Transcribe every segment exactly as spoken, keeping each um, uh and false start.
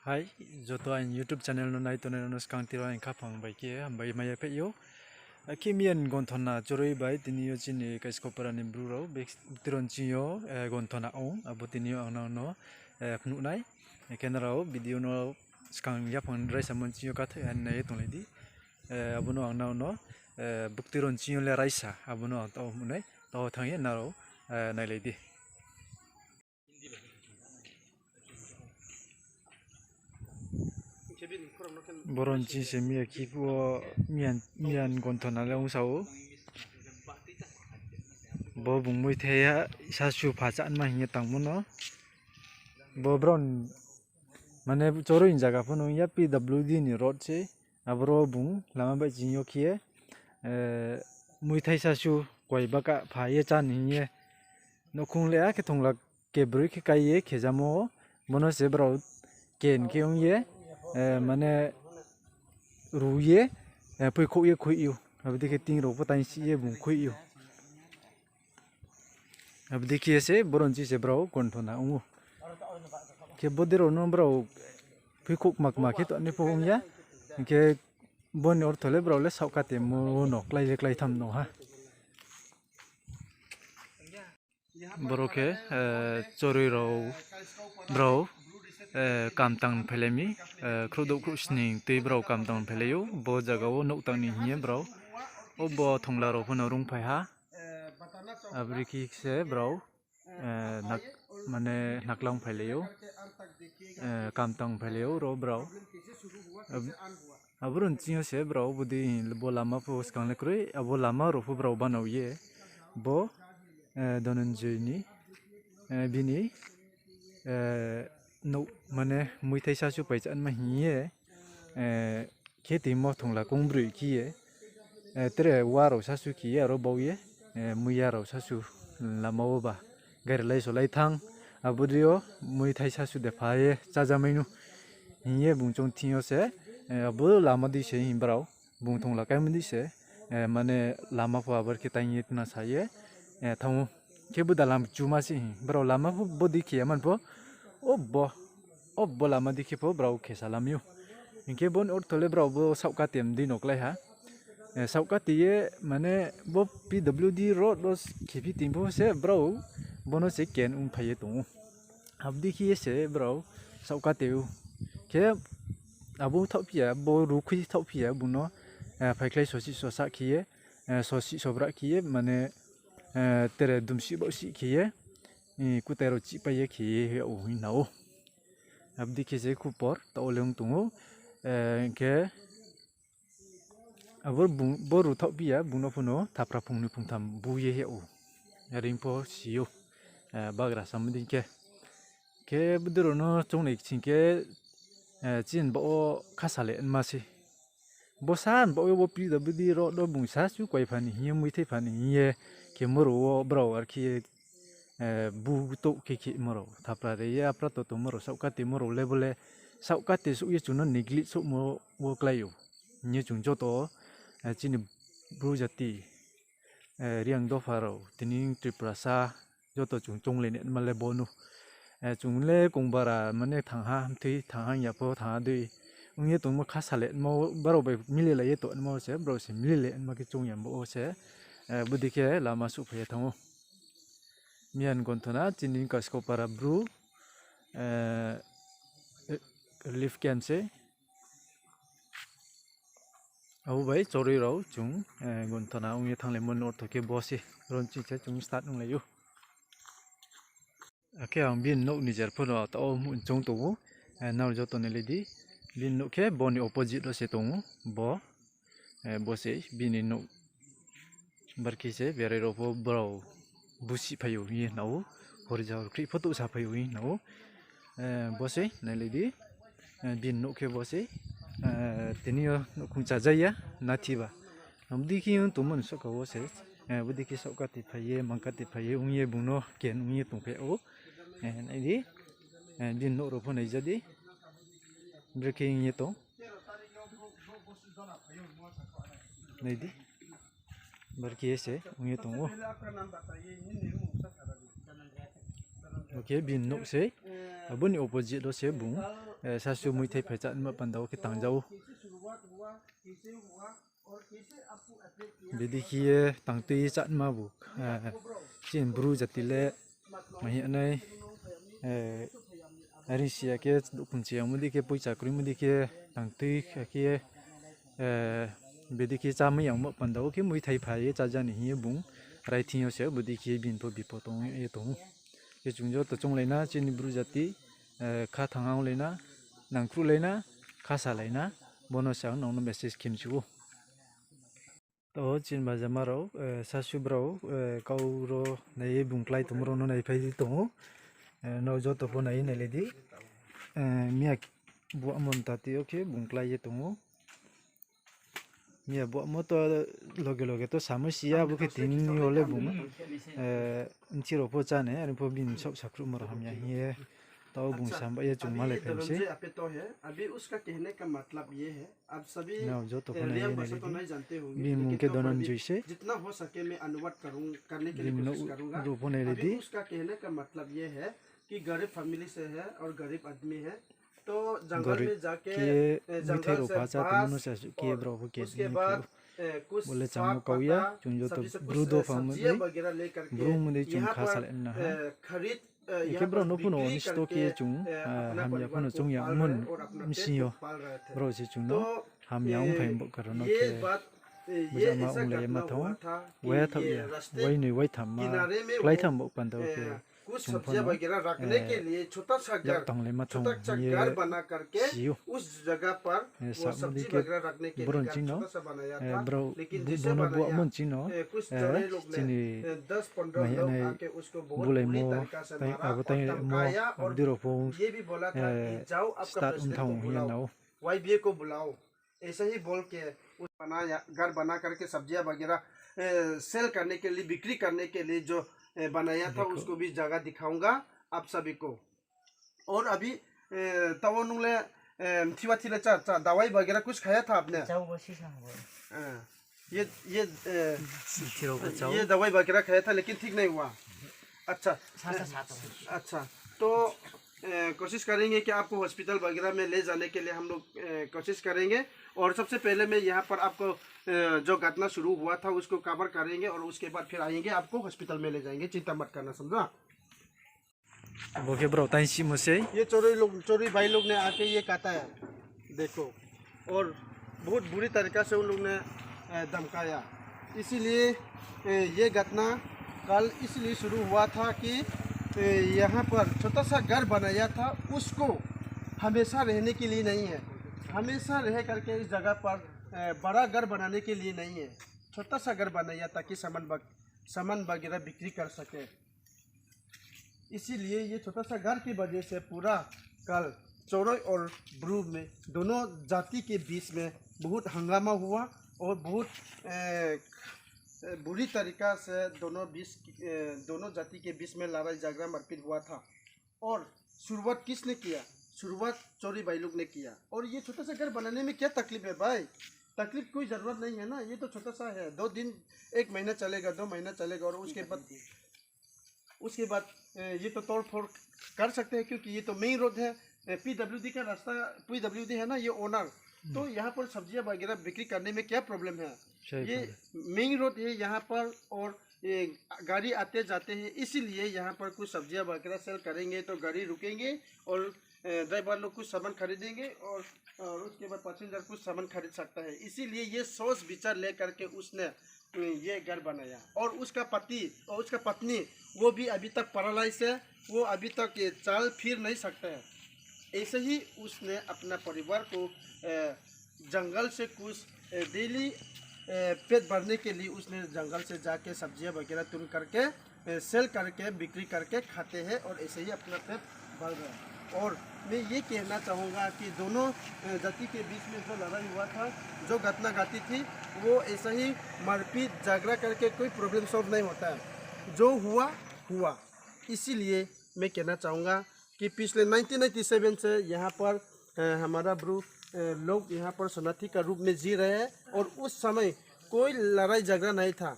Hai, joto aini YouTube channel no nai tongnai rao no skang tiro aini khaphang bai khe hambai mai ya phaih ou. Akhe miyan gonthona choroi bai tini yo chini Kaiskopara ni bru rao, bukti rao ni ching yo gonthona ong, abo tini yo ang nang no phnuh nai. Akhe nrao video no skang yaphang raisa mo ni ching yo kathoih ha nai ye tonglai di. Abo no ang nang no bukti rao ni ching yo le raisa, abo no ang taoh phnuh nai, taoh thanng ye nrao nailai di. Boro ni ching se miya khe phuh wo, miyan gonthona le ong sa ou. Bo bung muithai ha sasu pha chánma hing ye tangmo no. Bo brao ni, mane choroi ni zaga pho no ong ya, P W D ni road se. Aboro bung lama bai ching yo khe ye, muithai sasu koi baka pha ye chá ni hing ye. Nouhkhong le akhe thongla kebroi khe kái ye khejamo, bono se brao ken khe ong ye, mane ru ye, poikhouh ye khuih ou. Abo dei khe ting rao pho taing sih ye bung khuih ou. Abo dei khe ye se boro ni ching se brao gonthona ong ou. Khe bodei rao no brao poikhouh kma kma khe tongnai pho ong ya. Hing khe bo ni ortho le brao le saohkatemo no klái le klái tham no ha. Boro khe choroi rao brao kam tang phailai mi, khrouhdouh khrouhsning tui brao kam tang phailai ou, bo zaga wo nouh tang ni hing ye brao. Obo thongla rao pho no rungphai ha. Abo dei khe se brao, mane naklang phailai ou, kam tang phailai ou ro brao. Aboro ni ching yo se brao bodei bo lama pho skang le kroi, abo lama rao pho brao banao ye. Bo Dhananjoy ni, bini nouh mane muithai sasu pai chánma hing ye, khe timo thongla kongbroi khe ye, tre wa rao sasu khe ye aro bau ye, muiya rao sasu lama wo ba gari lai so lai thanng, abo dei yo muithai sasu de pha ye chájamai nu hing ye bung choung thing yo se, abo lama dei se hing brao, bung thongla kaimo dei se, mane lama pho abar khe taing ye tna sa ye thanng ou. Khe bo dalam chuma se hing brao lama pho bodei khe ya man pho, obo lama dei khe pho brao khesa lam ou. Hing khe bo ni ortho le brao bo saohkate mdei no klái ha. Saohkate ye mane bo P W D road wo khephi tong pho se brao bono se ken ongphai ye tong ou. Abo dei khe ye se brao saohkate ou. Khe abo thaohphi ya, bo rukhui thaohphi ya, bung no phaikhlai sosi sosa khe ye, sosi sobra khe ye, mane tre dumsih baohsih khe ye, kutai rao chihpai ye khe ye yag ou hing na ou. Abo dei khe se khupor taoh wo le ong tong ou. Hing khe abo bo ru thaohphi ya, bung no pho no thapra phung ni phung tham bu ye yag ou. Are pho si ou, bagra samo dei khe. Khe bodei rao no choungnai sing khe, chini baoh wo khasa le nma se. Bo sa ni baoh ye bo P W D road wo bung sasu koi pha ni hing ye, muithai pha ni hing ye, khe moro wo brao ar khe ye, bu touh khe khe moro thapra re ye apra to tongmo rao, saohkatemo rao le bo le saohkate souh ye chung no neglect souhmo wo klái ou. Hing ye chung joto, chini Bru jati, Reang dopha rao, tini Tiprasa, joto chung chounglai ni ma le bo nu. Chung le kongbara mane thanng ha, mthoi thanng ha, ya pho thanng ha dei. Ong ye tongmo khasa le nma, brao bai mililai ye tongmo se, brao se mililai nma khe choung ya bo se. Bodei khe lama souhphai ye thanng ou. Miyan gonthona chini Kaskopara bru, relief camp se. Abo bai choroi rao chung gonthona ong ye thannglaimo ni ortho khe bo se, ron ching se chung start onglai ou. Akhe ang bini nouh ni jer pho no taoh wo choung tong ou, nrao joto nailai di. Bini nouh khe bo ni opposite wo se tong ou, bo, bo se bini nouh. Bar khe se berai rao pho brao busihphai ou hing ye hna ou, horja horkhrih pho touhsaphai ou hing ye hna ou. Bo se nailai di, bini nouh khe bo se, tini yo nouhkhong chajai ya, nathi ba. Bodei khe ong tongmo ni sahka wo se, bodei khe saohkate phai ye, mangkate phai ye, ong ye bung no ken ong ye tongphai ou. Nai di, bini nouh rao pho naija di, brekhe ong ye tong. Nai di, bar khe ye se ong ye tong ou. Bo khe bini nouh sei. Abo ni opposite wo se bung, eh, sasu muithai phai chá nma panda wo khe tang ja ou. Bedi khe ye tang tui ye chá nma bu, eh, chini Bru jati le, mahi anai, eh, ri si ya khe, dukhum si ya mo di khe, poicha kroi mo di khe, tang tui khe, eh, bedi khe chá mai yangmo panda wo khe muithai phai ye chá ja ni hing ye bung raithing yo se, bodi khe bini pho bipod tong ye tong ou. Khe chung joto chounglai na, chini Bru jati, eh, kha thang onglai na, nangkhruhlai na, kha salai na, bo no se ang nang no message khe mchu ou. To chini bajama rao, eh, sasu brao, eh, kau ro nai ye bung klái tongmo rao no naiphai di tong ou. Eh, nrao joto pho nai ye nailai di. Eh, miya buahmo mtati yo khe bung klái ye tong ou. Miya buahmo to loge loge to samo si ya, bo khe tini yo le bung, eh, nthi rao pho chá nai, are pho bini saoh sakhruhmo rao hamya hing ye, tao bung sam ba ye chung malai phai mi sei. अभी उसका कहने का मतलब ये है, आप सभी, nrao joto pho nai ye nailai di. Bini mmung khe Dhananjoy sei. जितना हो सके मैं अनुवाद करूं, करने के लिए कोशिश करूंगा। Bini nouh rao pho nailai di. अभी उसका कहने का मतलब ये है कि गरीब फैमिली से है और गरीब आदमी है, तो जंगल में जाके, eh, जंगल से बांस और उसके बाद, eh, कुछ साग पत्ता, सब्जी से, सब्जियां वगैरह लेकर के यहाँ पर, eh, खरीद Khe brao no pho no nisto khe chung, eh, hamya pho no choung ya ongmo bsing yo. Brao se chung no hamya ongphai bo karon no khe, eh, bujama onglai ye ma thanng ou, wai thaoh ya, wainoi waitham ma, kláitham bo panda wo khe chung pho no, eh, yak tanglai ma thanng ou hing ye si ou. Eh, samo di khe brao ching no, eh, brao bo no buahmo ching no, eh, chini maiya nai bulaimo, abo tang mo, abo di rao pho, eh, start ong thanng ou hing ye nao. वाईबीए को बुलाओ, ऐसे ही बोल के उस बनाया, घर बना करके सब्जियां वगैरह, ए, सेल करने के लिए, बिक्री करने के लिए जो, ए, बनाया था, उसको भी जगह दिखाऊंगा आप सभी को। और अभी, ए, tao nung le, ए, thiwa thi le cha, cha, दवाई वगैरह कुछ खाया था आपने? ये, ये, ए, ये दवाई वगैरह खाया था, लेकिन ठीक नहीं हुआ। अच्छा, अच्छा, तो, ए, कोशिश करेंगे कि आपको हॉस्पिटल वगैरह में ले जाने के लिए हम लोग, ए, कोशिश करेंगे। और सबसे पहले मैं यहाँ पर आपको, ए, जो घटना शुरू हुआ था, उसको कवर करेंगे और उसके बाद फिर आएंगे, आपको हॉस्पिटल में ले जाएंगे, चिंता मत करना, समझा? Bo khe brao tangsimo sei. ये चोरी लोग, चोरी भाई लोग ने आके ये काटा है, देखो, और बहुत बुरी तरीका से उन लोग ने, ए, धमकाया। इसीलिए, ए, ये घटना कल इसलिए शुरू हुआ था कि, ए, यहाँ पर छोटा सा घर बनाया था, उसको हमेशा रहने के लिए नहीं है, हमेशा रह करके इस जगह पर, ए, बड़ा घर बनाने के लिए नहीं है, छोटा सा घर बनाया ताकि सामान वग-, सामान वगैरह बिक्री कर सके। इसीलिए ये छोटा सा घर की वजह से पूरा कल चोरोई और ब्रू में दोनों जाति के बीच में बहुत हंगामा हुआ और बहुत, ए, ए, बुरी तरीका से दोनों बीच, ए, दोनों जाति के बीच में लड़ाई झगड़ा मारपीट हुआ था। और शुरुआत किसने किया? शुरुआत चोरी भाई लोग ने किया। और ये छोटा सा घर बनाने में क्या तकलीफ है भाई? तकलीफ कोई जरूरत नहीं है ना, ये तो छोटा सा है, दो दिन, एक महीना चलेगा, दो महीना चलेगा, और उसके बाद, उसके बाद, ए, ये तो तोड़ फोड़ कर सकते हैं, क्योंकि ये तो मेन रोड है, ए, पीडब्ल्यूडी का रास्ता, पीडब्ल्यूडी है ना ये ओनर, तो यहाँ पर सब्जियां वगैरह बिक्री करने में क्या प्रॉब्लम है? ये मेन रोड है यहाँ पर, और ये गाड़ी आते जाते हैं, इसीलिए यहाँ पर कुछ सब्जियां वगैरह सेल करेंगे तो गाड़ी रुकेंगे और, ए, ड्राइवर लोग कुछ सामान खरीदेंगे और, और उसके बाद पैसेंजर कुछ सामान खरीद सकता है। इसीलिए ये सोच विचार लेकर के उसने, ए, ये घर बनाया। और उसका पति और उसका पत्नी, वो भी अभी तक पैरालाइज है, वो अभी तक ये चाल फिर नहीं सकता है। ऐसे ही उसने अपना परिवार को, ए, जंगल से कुछ, ए, डेली, ए, पेट भरने के लिए उसने जंगल से जाके सब्जियां वगैरह तोड़ करके, ए, सेल करके, बिक्री करके खाते हैं और ऐसे ही अपना पेट भर रहे हैं। और मैं ये कहना चाहूँगा कि दोनों, ए, जाति के बीच में जो लड़ाई हुआ था, जो घटना घटी थी, वो ऐसा ही मारपीट, झगड़ा करके कोई प्रॉब्लम सॉल्व नहीं होता है। जो हुआ, हुआ। इसीलिए मैं कहना चाहूँगा कि पिछले नाइनटीन नाइंटी सेवन से यहाँ पर, अ, हमारा ब्रू, अ, लोग यहाँ पर शरणार्थी का रूप में जी रहे हैं और उस समय कोई लड़ाई झगड़ा नहीं था।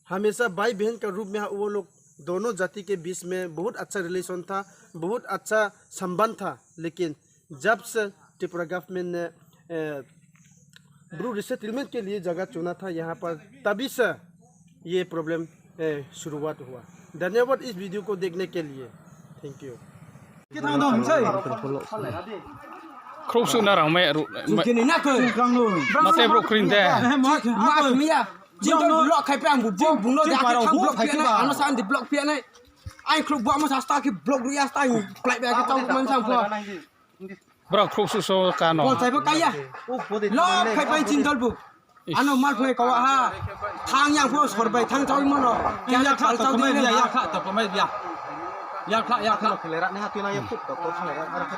हमेशा भाई बहन का रूप में वो लोग दोनों जाति के बीच में बहुत अच्छा रिलेशन था, बहुत अच्छा संबंध था। लेकिन जब से त्रिपुरा गवर्नमेंट ने, अ, ब्रू रिसेटलमेंट के लिए जगह चुना था यहाँ पर, तभी से ये प्रॉब्लम, अ, शुरुआत हुआ। धन्यवाद इस वीडियो को देखने के लिए। Thank you. Khrouh suh na rang mai ru. Mate brouh kring de. Mas miya. Jing to block khai pe ang bu, bu, bu no jing jake thang block phi nai, ano sa ang di block phi nai. Ai khrouh bu amo sa sta ki block ru ya sta ang plai ba ki tau man sang pho. Brouh khrouh suh so ka no. Bol chai bo kaya. Lo khai pai chin dol bu. Ano mal phai kawa ha. Thang yang pho sor bai thang chau mo no. Kaya thal chau di ya. Ya kha to ko mai ya. Ya kha ya kha. Khele ra ne ha tu na ya khut to ko khele ra.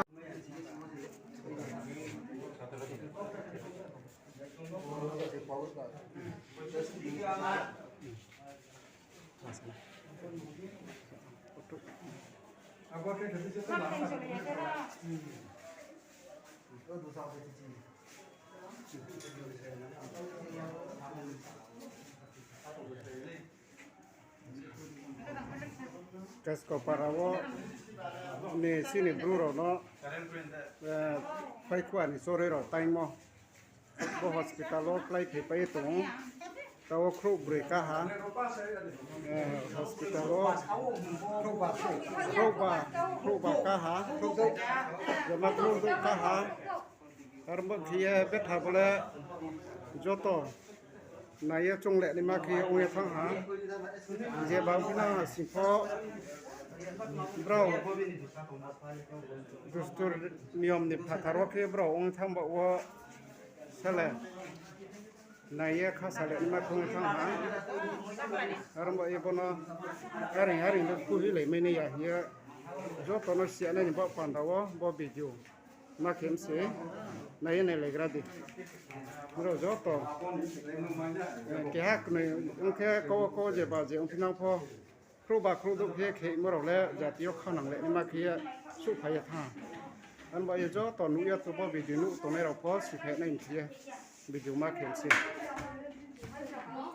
Kaskopara wo ni chini Bru rao no, eh, phaikhuwa ni choroi rao taingmo. Bo hospital wo klái phaipai tong ou. Tao khrouh broi kaha. Eh, hospital wo khrouhba, khrouhba kaha. Joma khrouh douh kaha. Arbo khe ye betha bo le joto nai ye chung le naima khe ye ong ye thanng ha. Jeba ongphi nang sing pho brao dustur niyom ni phathar wo khe brao ong thanng ba wo sale nai ye khasa le naima khe ong ye thanng ha. Arbo ye bono aring aring le kuhi lai mai nai ya hing ye joto no siya nai ni baoh panda wo bo video. Ma khe mse, nai ye nailaigra di. Brao joto, eh, keha knoi ong khe kau kau jeba je ongphi nang pho, khrouhba khrouh douh khe khe mo rao le jati yo khanang le naima khe ye suhphai ye thanng. Anba ye joto nuh ye to bo video nuh tongnai rao pho siphai nai mse ye video ma khe mse.